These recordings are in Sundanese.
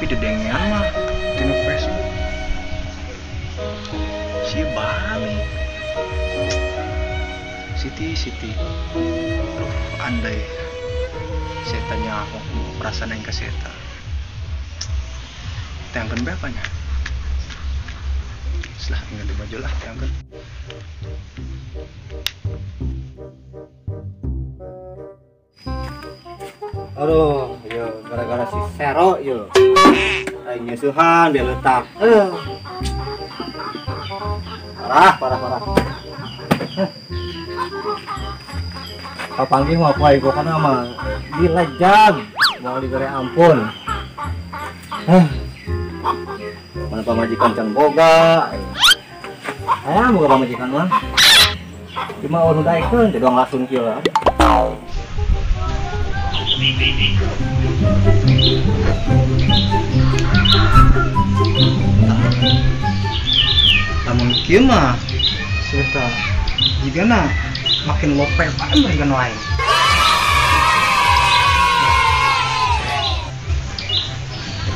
Tapi dedengean mah tina Facebook. Si balik. Siti Siti. Aduh, andai saya tanya aku perasaan yang ke seta. Tangkan berapa nya? Setelah ganti baju lah, tangkan. Aduh, yo gara-gara si Sero yo. Aing nyusuhan dia letak. Parah, parah, parah. Kapanggih mah poe gua kana mah dilejag, mau diberi ampun. Mana pamajikan can boga. Aya boga pamajikan mah. Cuma nu daekeun teh doang langsung kieu lah. Lamun kieu mah serta jigana makin lope bae mereka nu aing.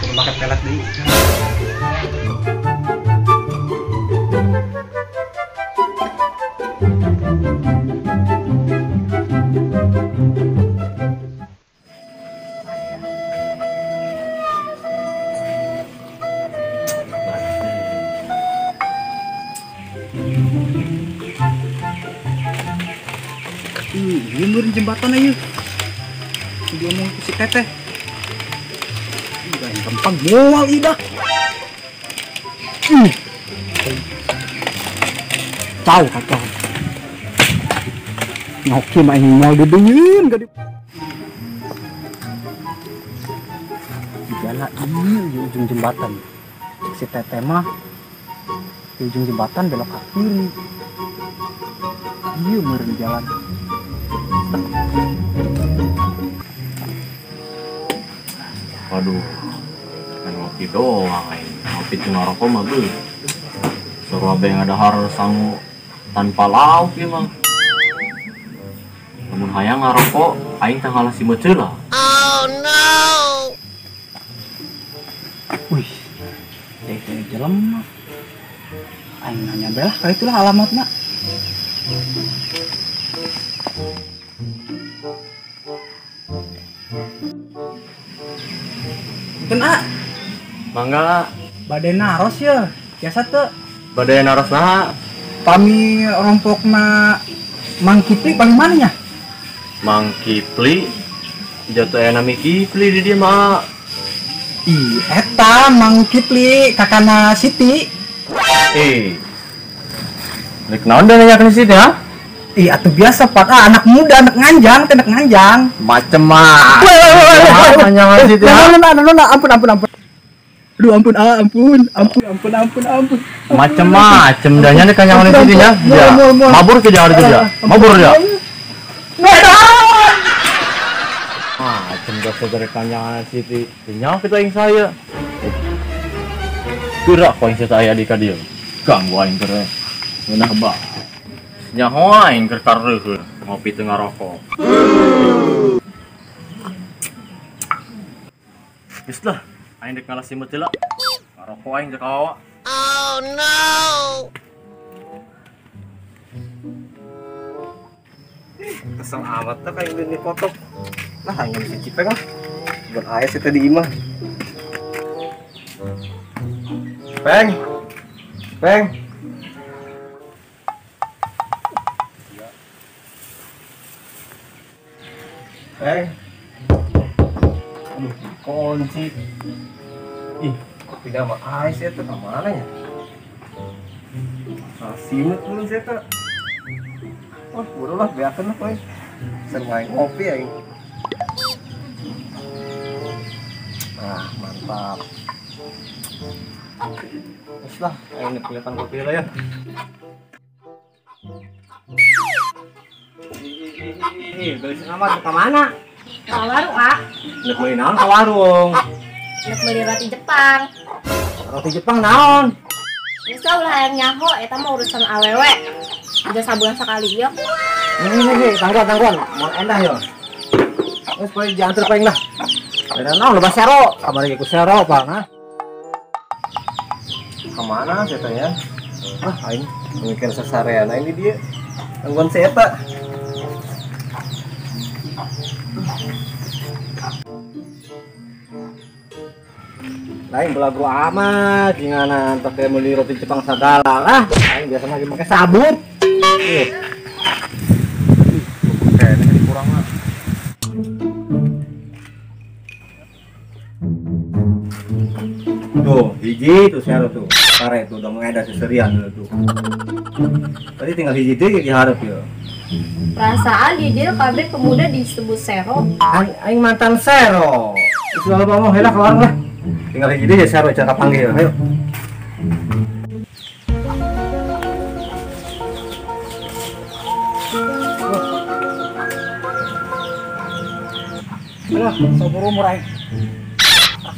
Kudu make pelet deui. Ini meureun jembatan aja. Diomong ku si teteh. Ih, gampang moal idah. Tahu kacau. Ngoki mah aing moal dideungeun gadi. Dijala ieu di ujung jembatan. Si teteh mah di ujung jembatan belok ke kiri. Ieu meureun jalan. Waduh, kan ngopi doang, ngopi cuma rokok mah beuh. Suruh abe yang ada har sangu tanpa lauk ieu mah. Lamun hayang ngarokok, aing teh ngalah si meuceul lah. Oh no. Wih, teh jelema. Aing nanya bae lah, ka itulah alamatna. Punten a. Mangga. Bade naros ya, biasa teu. Bade naros naha? Pami rompokna Mang Kipli paling mana nya? Mang Kipli? Jatuh aya nami Kipli di dieu mah. Ih, eta Mang Kipli kakana Siti. Rek naon da nanyakeun Siti ha? Ih, atuh biasa Pak, ah, anak muda, anak nganjang, anak nganjang. Macem mah. Nganjangan Siti ha? Nah, ampun, ampun, ampun. Aduh, ampun, ah, ampun, ampun, ampun, ampun, ampun. Macem-macem dahnya nih kanyangan Siti nya. Ya. Mabur ke jangan itu ya. Mabur ya. Macem dah segera kanyangan Siti. Nyawa kita yang saya. Gerak kau yang saya di kadieu. Ganggu aing keur. Ngeunah ba. Nyaho aing keur kareuh ngopi teu ngarokok. Geus lah, aing dek ngalah simut heula. Ngarokok aing teu kawawa. Oh no. Kesel amat teh kayak ini foto. Lah aing si Cipeng lah. Buat aya sih tadi imah. Peng. Peng. Peng. Aduh, kunci. Ih, tidak mah ais eta ka mana nya? Simut dulu sih eta. Wah, bodoh lah, beakeun lah poe. Sengaja ngopi aing. Ah, mantap. Terus lah, aing kelihatan kopi lah ya. Ih, beli amat ke mana? Ke warung, ah. Nek beli naon ke warung? Nek beli roti Jepang. Roti Jepang naon? Geus ulah hayang nyaho, eta mah urusan awewe. Udah sabulan sekali yo. Ini nih, tangguan, tangguan. Mau endah yo. Terus poe diantar paling lah. Bener naon loba sero, kamari ku sero bang ah. Kemana saya tanya? Ah, aing mikir sasareana ini dia. Gangguan si eta. Lain belagu amat gimana pakai beli roti Jepang segala lah. Aing biasa lagi pakai sabun. Kayaknya ini kurang lah. Tuh, hiji tuh sero tuh. Pare tuh udah mengeda seserian dulu tuh. Tadi tinggal hiji deui diharap ya. Perasaan di dia kabeh pemuda disebut sero. Aing mantan sero. Itu lalu ngomong heula keluar lah. Tinggal hiji deui sero cara panggil. Ayo. Alah, sabur umur aing.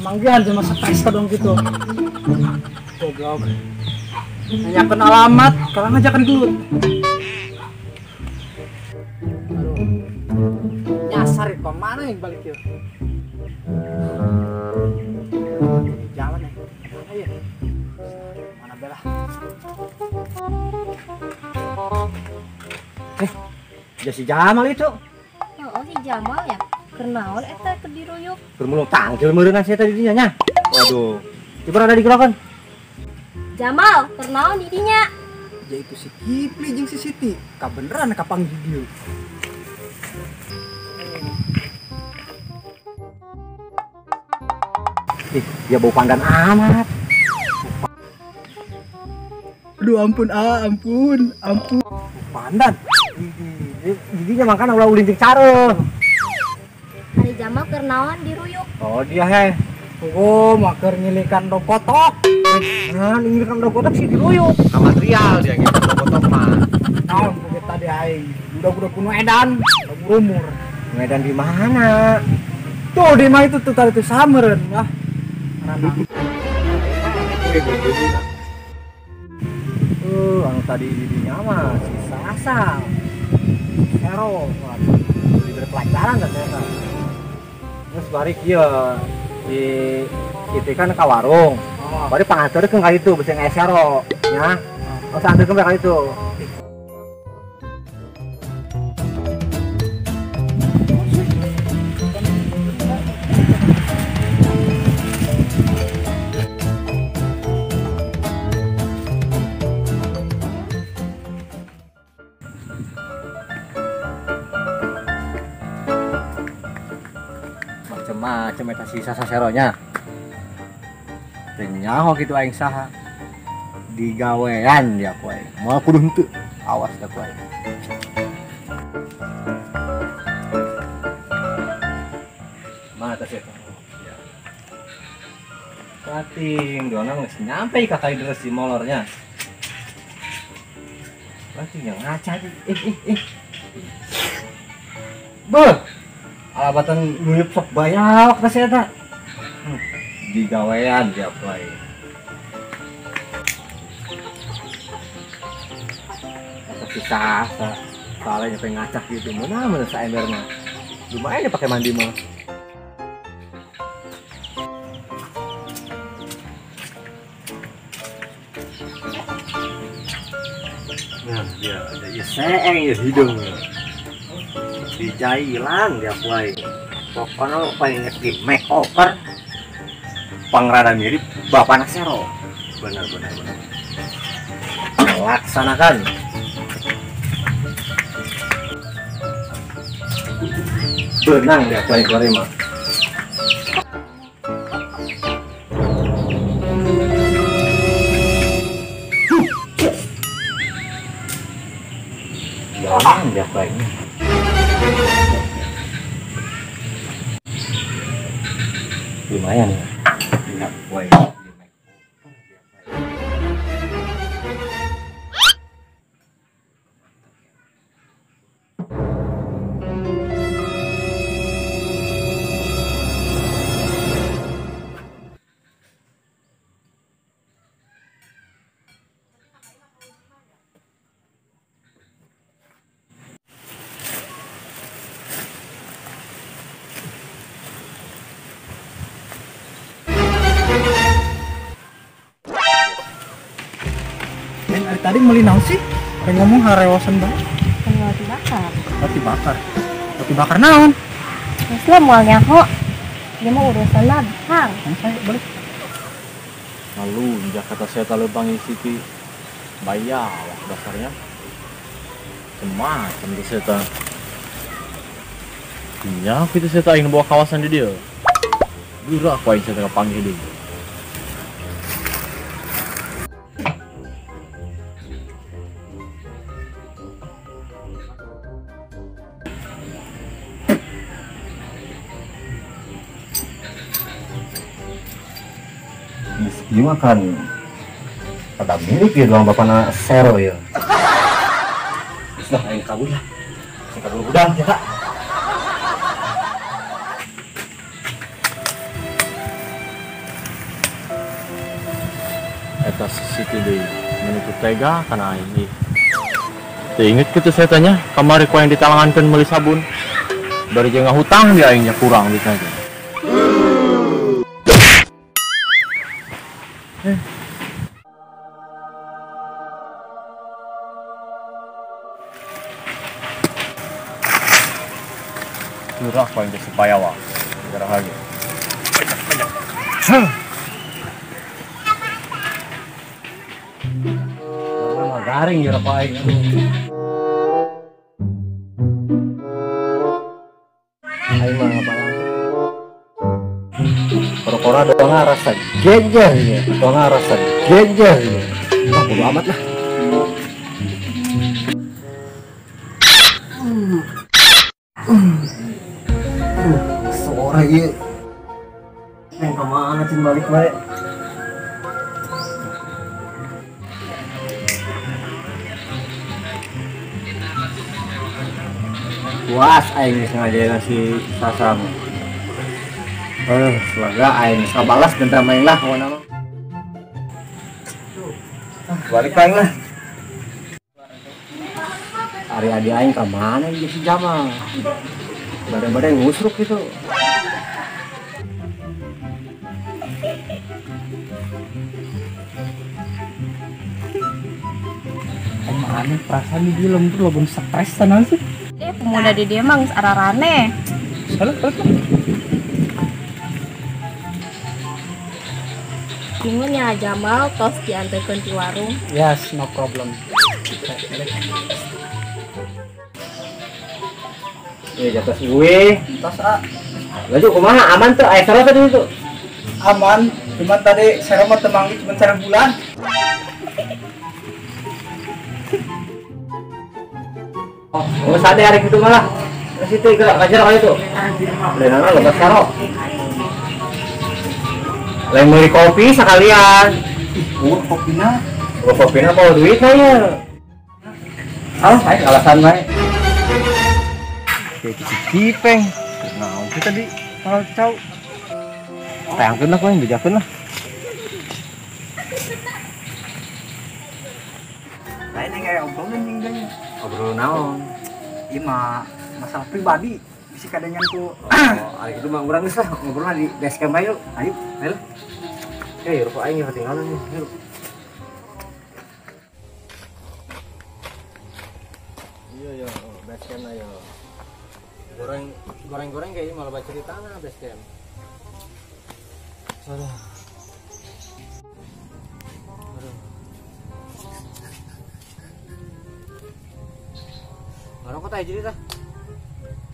Manggihan cuma stres dong gitu. Goblok. Nanyakan alamat, kalau ngajakan gelut. Aduh. Nyasar ke mana yang balik yuk? Jalan ya. Mana ya? Mana belah? Ya si Jamal itu. Oh, si Jamal ya? Kenaon eta keur diruyuk. Keur mulung tangkil meureunna sia tadi dinya nya. Waduh. Coba rada digerokan. Jamal, keur naon di dinya? Ya itu si Kipli jeung si Siti. Kabeneran kapanggih dieu. Ih, dia bau pandan amat. Aduh ampun, ah, ampun, ampun. Pandan. Giginya makan ulah ulin jeung careuh. Hari Jamal keur naon diruyuk. Oh dia heh. Oh, maker ngilikan dog kotok. Nah, ngilikan dog kotok sih diruyuk. Ka material dia ngilikan dog kotok mah. Naon begitu tadi aing. Budak-budak kuno edan, umur. Edan di mana? Tuh di mana itu tuh tadi tuh sameureun lah. Tuh, anu tadi didinya mah si Sasa. Hero, waduh, diberi pelajaran ternyata. Terus balik ya di itu kan ke warung. Oh. Bari panganterkeun ka itu beuseung aya sero, ya. Oh, anterkeun ka itu. Macam-macam eta si Sasa seronya. Teu nyaho kitu aing saha. Digawean dia ku aing. Moal kudu henteu. Awas da ku aing. Mana teh eta? Ya. Pating dona geus nyampe ka kai deres di molornya. Pating yang ngaca di. Beuh. Alabatan nuyup sok bayawak teh eta. Digawean dia ku aing. Tapi sasa, soalnya nyampe ngacak gitu, mana mana saember mah. Lumayan ya pakai mandi mah. Nah, dia ada ya seeng ya hidung. Dijailan dia ku aing. Pokoknya paling ngerti makeover. Pangrada mirip Bapak Nasero. Benar benar benar. Laksanakan. Benang dia paling keluar mah. Benang dia paling. Lumayan ya. Tadi meuli naon sih? Pengen ngomong harewasan banget. Roti bakar. Roti bakar. Roti bakar naon? Geus lah moal nyaho. Dia mau urusan lah, Kang. Saya balik. Lalu Jakarta saya tahu bang Siti bayar dasarnya. Semacam itu saya. Iya, kita saya tak ingin bawa kawasan di dia. Dura aku ingin saya panggil dia. Iya kan pada mirip ya doang bapakna Sero ya. Sudah aing kabur lah. Saya kabur udang ya, Kak. Eta Siti deui menutup tega kana aing. Teu inget kitu saya tanya, kamari ku yang ditalangankeun meuli sabun. Bari jeung ngahutang dia aingnya kurang duitna teh. Curah kau yang supaya wah, gara lagi. Banyak. Lama garing ya rokok aing. Aing mah ngapain? Perkara doang rasa genjer ya, doang rasa genjer ya. Wah, bodo amat lah. Sore ya. Neng kemana cin balik balik? Puas aing sengaja ngasih sasam. Semoga aing bisa balas dendam aing lah pokoknya mah. Balik aing lah. Ari adi aing ka mana ieu si Jamal? Badan-badan ngusruk gitu. Aneh perasaan di lembur lo belum stres tenan sih. Pemuda di dia mah geus ararane. Salah, salah. Bingung ya Jamal tos diantarkeun di warung. Yes, no problem. Iya, jatuh gue. Tos A. Laju kumaha aman tuh? Aya salah tadi itu. Aman, cuman tadi saya mau temanggi cuman cara bulan. Oh, sade hari itu malah. Terus itu ke ngajar kali itu. Lain lo saro. Lain beli kopi sekalian. Ih, kopina. Oh, kopina bawa duit na ya. Alah, saya alasan bae. Kayak si Kipeng. Nah, kita di kalau cau. Tayangkeun lah kowe bejakeun lah. Lain yang kayak obrolan yang ganya. Obrol naon? Iya mah masalah pribadi bisa kadang nyantu. Oh, ari itu mah urang geus lah ngobrol di base camp ayo. Ayo, ayo. Eh, rokok aing ketinggalan nih. Ayo. Iya yo, base camp ayo. Goreng goreng-goreng kayaknya malah baca cerita na base camp. Aduh. Aduh. Ngerokok teh jadi tah.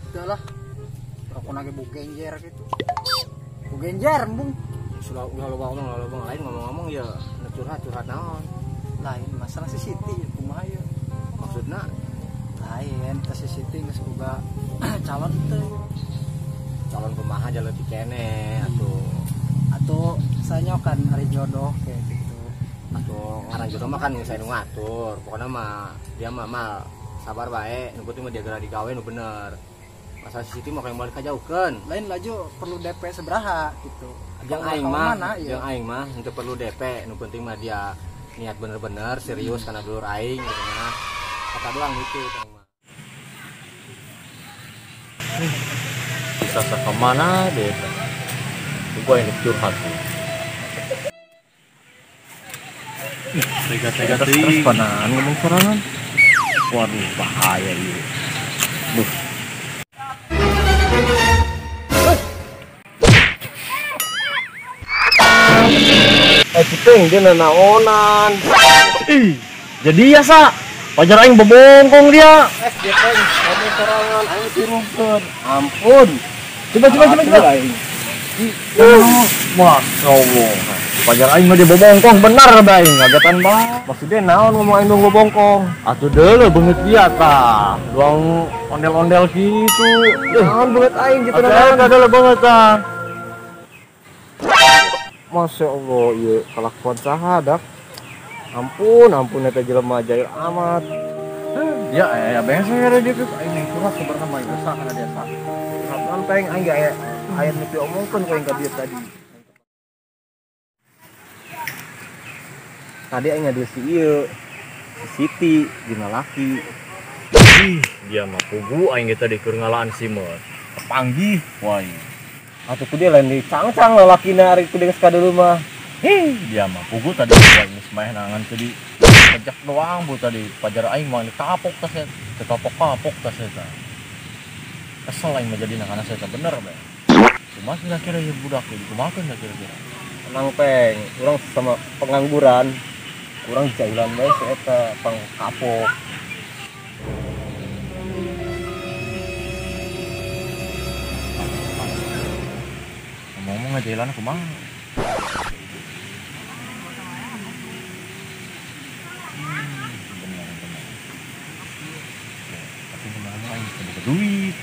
Udah lah. Rokok nage bu genjer gitu. Bu genjer embung. Sudah udah loba ngomong, loba lain ngomong-ngomong ya curhat-curhat naon. Lain masalah si Siti kumaha ieu. Maksudna lain teh si Siti geus boga calon teh. Calon kumaha jalur dikene atuh. Atau saya kan hari jodoh kayak gitu. Atau ngaran jodoh mah kan saya nu ngatur. Pokoknya mah dia mah mal sabar bae, nu penting mah dia geura digawe nu bener. Masa si Siti mau kayak balik kajauhkeun. Lain laju perlu DP seberaha gitu. Jeung aing mah, jeung aing mah henteu perlu DP, nu penting mah dia niat bener-bener serius karena dulur aing gitu mah. Kata doang gitu aing mah. Bisa kemana deh? Gua yang curhat. Tega-tega terus panaan ngomong sorangan. Waduh, bahaya ieu. Duh. Cipeng dia nanaonan. Ih, jadi ya sa, pajar aing bebongkong dia. Dia peng, ngomong sorangan aing sirupkeun. Ampun. Coba. Masya Allah. Pajar aing mah dia bobongkong bener bae aing ngagetan banget. Maksudnya naon ngomong aing dong bobongkong? Atuh deuleu beungeut dia tah. Doang ondel-ondel gitu. Naon beungeut aing gitu naon. Atuh beungeut tah. Masya Allah, ieu kalakuan saha dak. Ampun, ampun eta jelema jahil amat. Ya, ya bengse ada dia tuh aing yang curhat sebenarnya mah ieu sa kana dia sa. Kapan peng aing ge aya aya nu diomongkeun ku aing ka dia tadi. Tadi aing ngadu si ieu, si Siti jeung lalaki. Ih, dia mah pugu aing ge tadi keur ngalaan si mah. Kepanggih wae. Atuh ku dia lain dicangcang lalakina ari ku dia geus kadeuleu mah. Hih, dia mah pugu tadi aing geus maeh nangan tadi. Kejak doang bu tadi pajar aing mah kapok tas eta, kapok-kapok tas eta. Kesel aing mah jadi kana saya bener bae. Kumaha kira-kira ieu budak ieu kumaha kira-kira? Tenang peng, urang sama pengangguran. Urang jailan bae si eta pang kapok. Ngomong ngajailan kumaha? Bener. Tapi ngomong aing teu boga duit.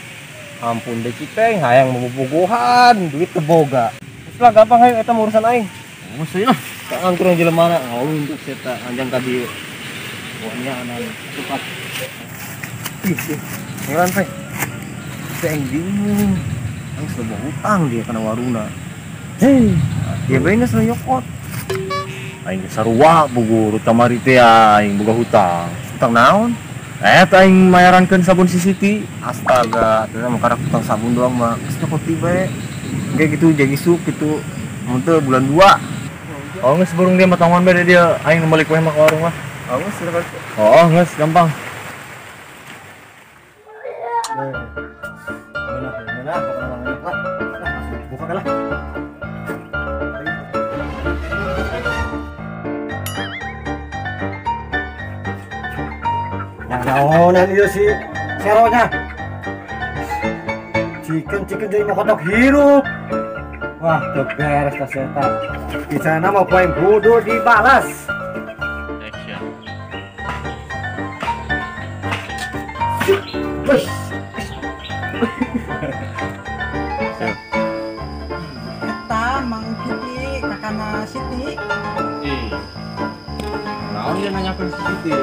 Ampun deh Cipeng, hayang memupuguhan, duit teboga. Terus lah gampang hayang eta urusan aing. Mesti lah. Tangan kurang jelema na, ngawin untuk eta anjang ka dieu. Pokoknya anan cepat. Ih, heran peng. Teh bingung. Aing sudah hutang dia kana waruna. Hei, dia bae geus nyokot. Aing geus sarua bugur kamari teh aing boga hutang. Hutang naon? Eta aing mayarankeun sabun si Siti. Astaga, ternyata mah karak hutang sabun doang mah. Geus nyokot ti bae. Kayak gitu jadi isuk gitu. Mun teu bulan 2. Oh, geus burung dia mah tangguhan bae dia aing nu balik we mah ka warung lah. Oh, geus silakan. Oh, geus gampang. Nah, pokoknya lah. Buka lah. Naonan ieu si seronya. Chicken jadi mokotok hirup. Wah, teu beres tas eta. Di sana mau poin kudu dibalas. Action. Wes. Eta Mang Kiti kakana Siti. Ih. Naon dia nanyakeun si Siti?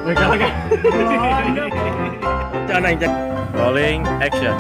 Mereka lagi. Jangan injek. Rolling action.